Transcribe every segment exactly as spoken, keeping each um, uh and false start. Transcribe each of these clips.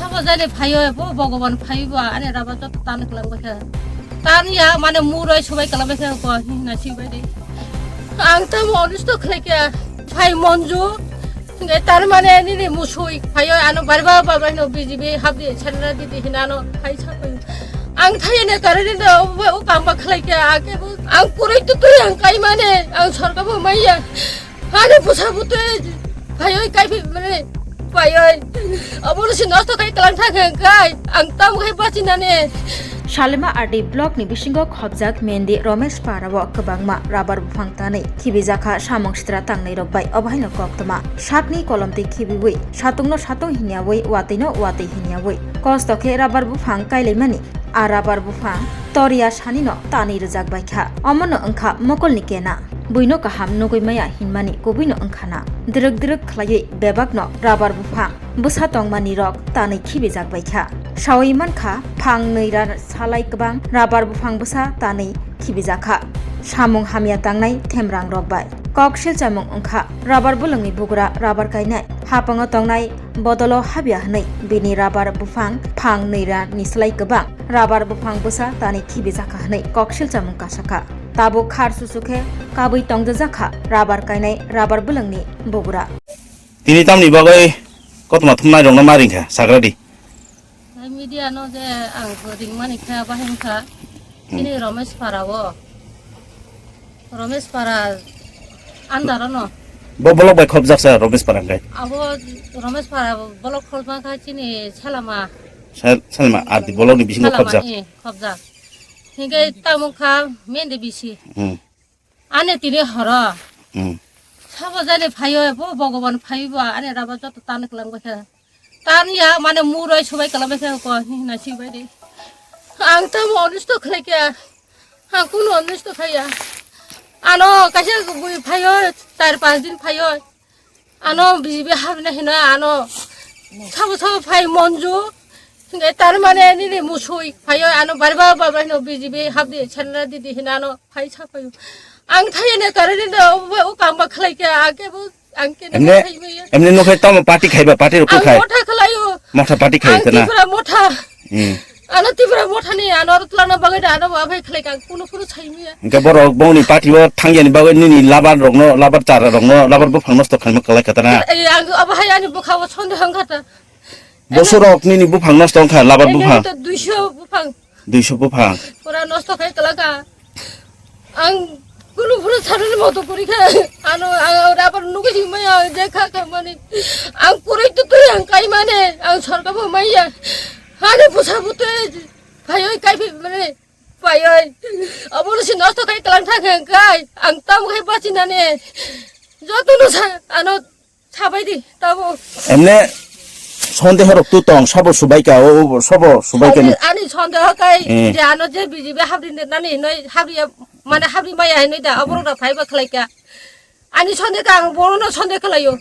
Sabo jani phaio, bo Bhogoban phaibo, ani raba joto tan kwlangbaikha. Tan ya, mane muroi subai kwlangbaikha ko, hinna sibai de. Ang tamo onisto khlaikha, phai monju. Nge tar mane nini musui phaio, ano bariba baba hino B J P habdi, chandra didi hinano phai sabai. Ang thayene karani do, o kamba khlaikha, ake bo, ang kuroi tutui ang kai mane, ang sorga bo maiya. Ani bwsa bwtwi phaioi kaiphi mane phaioi. Obono si nosto khai tlang thang hang kai. Ang tamo khai bachinani. Salima R D block ni bisingo khobjak Mendi Romesh Para o kwbangma rubber buphang tanwi khibijakha samung sitra tangnai rok bai obo haino koktwma sakni kolomtwi khibiwi satungno satung hinyawi watwino watwi hinyawi kosto khe rubber buphang kailaimani. A rubber buphang toriya sanino tanwi rwjak bai kha. Omono wngkha mokolni kena. Buino kaham nugwi maya hinmani kubuino wngkha na. Dwrwk dwrwk khlaiwi bebakno rubber buphang bwsa tongmani rok tanwi khibijak bai kha. Sawi mankha phang nwi ra salai kwbang rubber buphang bwsa tanwi khibijak kha. Samung hamya tangnai themrang rok bai. Kok silchamung wngkha rubber bulwngni bugra rubber kainai. Hapango tongnai bodolo habya hwnwi bini rubber buphang phang nwi ra ni slai kwbang rubber buphang bwsa tanwi khibijakha hwnwi kok silchamung kasakha. Tabuk khar susu khe kabwi tongjajakha rubber kainai rubber bulwngni bugra. Tini tamni bagwi kotoma thumnai rokno ma ringkha sagradi. Hai media no je ang ringmani kha bahai wngkha. Hmm. Chini Romesh Para o. Romesh Para andar no. Bo bolok bai khobjak sa Romesh Para hwnkhe? Abo Romesh Para bolok khobjak kha chini Salama. Sal-, Salma R D bolok ni bisingo Salama, khobjak. Eh, khobjak. Hingke tamo kha Mendi bisi. Hmm. Ani tini horo. Hmm. Sabo jani phaio, bo Bhogoban phaibo, ani raba joto tan kwlangbaikha. Tan ya, mane muroi subai kwlangbaikha ko, hinna sibai de. Ang tamo onisto khlaikha. Ang kunu onisto khaiya. Ano kaisa bui phaio, char panch din phaio. Ano B J P habna hino ano sabo sabo phai monju. Hinge tar mane nini musui phaio ano bariba baba hino B J P habdi chandra didi hino ano phai sa phaio. Ang thayene karani do o kamba khlaikha ake bo ang kene Emne, khai maya. Emne no khai tamo party khaiba, party rok Ang khai. Motha khlaio. Motha party khai Ang tana. Tripura motha. Hmm. Ano Tripura mothani ano aro twlangna bagwi da ano bo aphai khlai kang kunu kunu sai maya. Hingke borok bongni party o thangyani bagwi nini labar rokno, labar chara rokno, labar buphang nosto khaima kwlai kha tana. Ei, ang abo hai ani bwkha o sonde hang kha ta. Bosorok nini buphang nosto wngkha, labar Ene buphang. To duiso buphang. Duiso buphang. Pura nosto khai kwlai kha. Ang kunu phuru saruni moto kuri kha. Ano ang rabar nugui maya je kha kha mani. Ang kurui tu tui ang kai mane. Ang sorga bo maya. Hane busa butui. Phayoi kai phi mane. Phayoi. Abono si nosto kai tlang thang hang kai. Ang tam kai bachinane. Joto no sa ano Sabai di, tabo. Emne sondeho rok tu tong, sabo subai ka, o, o, sabo subai ka ni. Ani, ani sondeho kai, Eh. Je ano je B J P habri nani, noi habri, mane habri maya hinoi da, aborok da phaiba khlai ka. Ani sonde ka, ang bono sonde khlaio.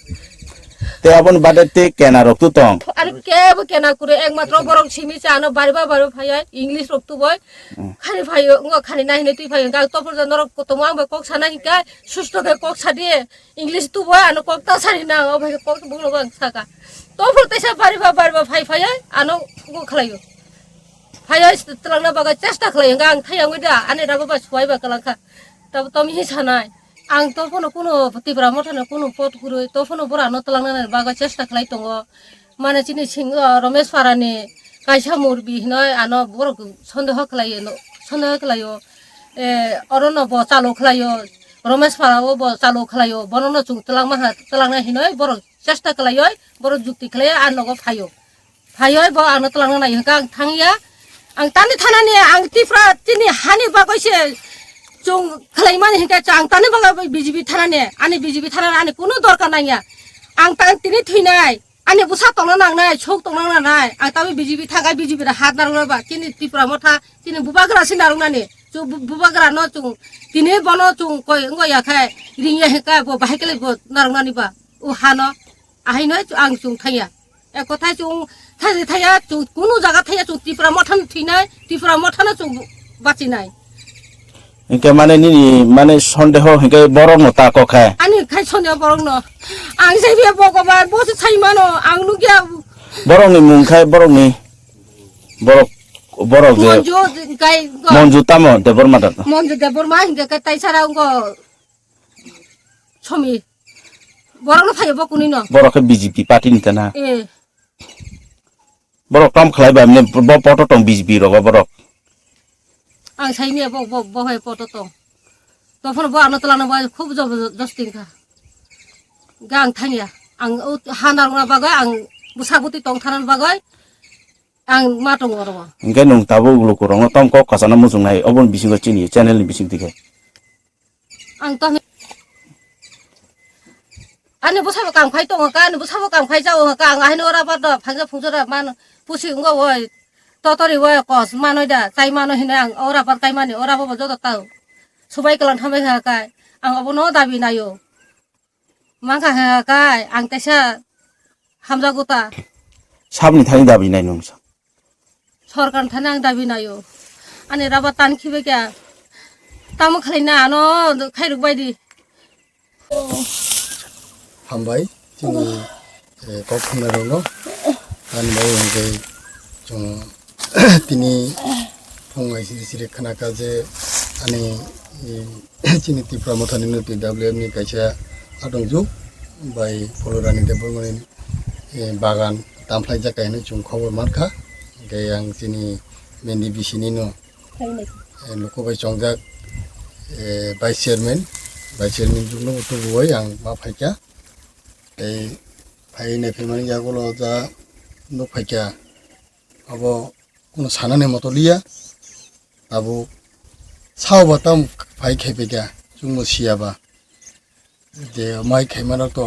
Te aboni bade te kena rok tu tong. Ani kebo kena kure, ekmatro borok simi cha ano bariba bariba phaiya, English rok tu boi. Hmm. Khani phaio, ngo khani nai hinoi twi phaio, ga topor ja norok kotomo ang bai kok sana hinka, susto khe kok sadi. English tu bo ano kok ta sari na, o bhai kok bung lo bang saka. To phul tesa bari ba, bari ba phai phai ai, ano go khlai o. Phai ai twlang na baga chesta khlai, ang thai ang da, ani rago ba suai ba kalang kha. Tab tom hi sanai. Ang to phono kuno Tipra motha no kuno pot gurui, to phono bora no twlang na baga chesta khlai tongo. Mane chini sing, o, Romesh Para ni kaisa murbi hinoi ano borok sondeho khlai no, sondeho khlai o. E, oro no bo chalo khlai o. Romesh Para o bo chalo khlai o. Bono no chung twlang ma ha, twlang na hinoi borok chesta khlai oi, borok jukti khlai o, ano go phai o. Phai oi bo ano twlang na nai hwnkha ang thang ya. Ang tani thana ni ang Tipra chini hani bagoi se chung khlai mani hwnkha ang tani bagoi B J P thana ni, ani B J P thana ni ani kuno dorkar nang ya. Ang tang tini thwi nai. Ani bwsa tongna nangnai, sok tongna nangnai. Ang tabuk B J P thakai B J P da hat narwkna ba. Chini Tipra motha, chini bubagra si narwknani. Chu bu-, bubagra no chung, tini bono chung koi wngya khe, ringya khe bo bahai kele bo narwknani ba. O hano, ahai no chu ang chung thaya. E kothai chung thai thaya, chung kunu jaga thaya, chung Tipra motha no thinai, Tipra motha no chung bachinai. Hingke mane nini mane sondeho hingke borok no ta kok hai. Ani khai sondeho borok no. Ang sai biya Bhogoban, bo se sai mano, ang nugya Borokni mung khai borokni borok borok je Monju kai go. Monju tamo Debbarma da. Monju Debbarma hingke kai tai sara go. Somi. Borok no phayo bo kuni no. Borok khe B J P party ni tana. Eh. Borok tom khlai ba mne bo poto tong B J P rogo borok. Ang sai ni bo bo bo hai poto tong. To phone bo ano tolano bo khub job job ting kha. Ga ang thangya. Ang o hanar na bagoi ang busa buti tong thanan bagoi. Ang ma tong oro. Hingke nung tabuk lukurokno tom kok kasana muchungnai, oboni bisingo chini channel ni bising tike. Ang to ani bwsabo kang phai tongo ka, ani bwsabo kang phai jao ka, ang ahino ora ba do phangja phungja da man pusi wngwa woi, totori woi kos manoi da, chai mano hinui ang ora ba kai mani, ora bo joto tao. Subai kalang thambai ha kai, ang obono dabi naio. Mangkha ha kai, ang teisa hamjago ta. Sabni thani dabi nai nung sa. Sorkar thani ang dabi naio. Ani raba tan khibe kya. Tamo khalai na ano khairuk bai di. Hambai, chini, eh, kok khumna rokno. Ani bai hingke chwng tini phung bai siri siri khana kha je ani, eh, chini Tipra Mothani no T W F ni kaisa atongjuk bai Pholorani Debbarmani, eh, bagan tamphai jak hinui chwng khobor mankha. Hingke ang chini Mendi bisini no, eh, luku bai chongjak, eh, vice chairman, vice chairman jukno tubuwi ang ma phaikha. Tei phai nai phaimani yagulo ja nuk phaikha. Abo kuno sanani moto liya. Tabuk sao ba tam phai khai phaikha, chwngno siya ba. Je mai khaima rok to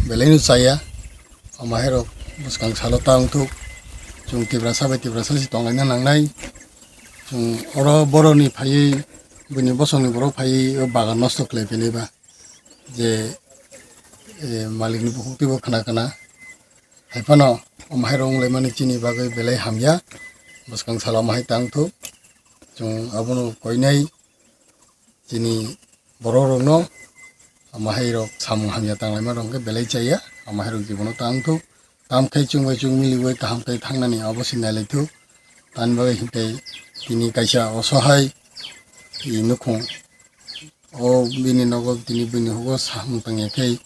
belai no chaya. Ama hai rok bwskang salo ta wngthuk. Chwng Tiprasa bai Tiprasa se tonglaina nangnai. Chwng oro boroni phaiwi, buini bosongni borok phaiwi o bagan nosto khlai phainai ba. Je, eh, malikni bukhuk twibo khna khna. Hai phano omo hai rok wnglaimani chini bagwi belai hamya. Bwskang salo omo hai tang thuk. Chwng abono koinai chini borok rokno omo hai rok samung hamya tanglaima rok hwnkhe belai chaya. Omo hai rok jibono tang thuk. Tam khai chwng bai chwng miliwi kaham khe thangnani obo se nailaithuk. Tamni bagwi hinkhe tini kaisa osohai i nukhung. O bini nogo tini bini hugo samung tangya khe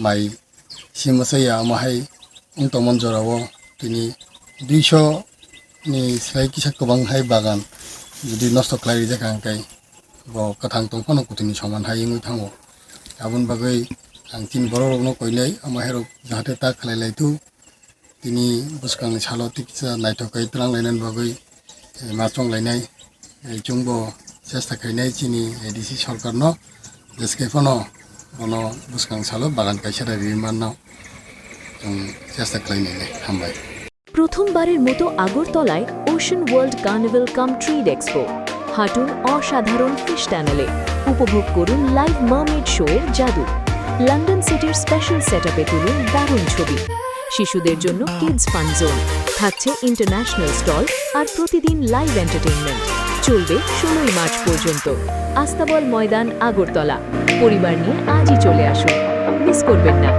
mai sima chaya omo hai wng tongmani jorao tini duiso ni sai kisa kwbang hai bagan jodi nosto khlai rijak ang khe bo kwthang tong phano kuthwini soman hai wngwi thango. Aboni bagwi ang chini borok rokno koinai omo hai rok jahate ta khlai lai thu. Tini bwskangni salo tiksa naithok khe twlang lainani bagwi, eh, ma chong lainai, eh, chwngbo chesta khainai chini A D C sorkarno, jeske phano bono bwskang salo bagan kaisa da ri manno chwng chesta khlainai. Hambai. প্রথমবারের মতো আগরতলায় ocean world carnival কাম trade expo. হাঁটুন অসাধারণ ফিশ টানেলে, উপভোগ করুন live mermaid show এর জাদু। লন্ডন সিটির স্পেশাল সেটআপে তুলুন দারুণ ছবি। শিশুদের জন্য কিডস ফান জোন, থাকছে ইন্টারন্যাশনাল স্টল আর প্রতিদিন লাইভ এন্টারটেইনমেন্ট। চলবে ষোলোই মার্চ পর্যন্ত। আস্তাবল ময়দান, আগরতলা। পরিবার নিয়ে আজই চলে আসুন, মিস করবেন না।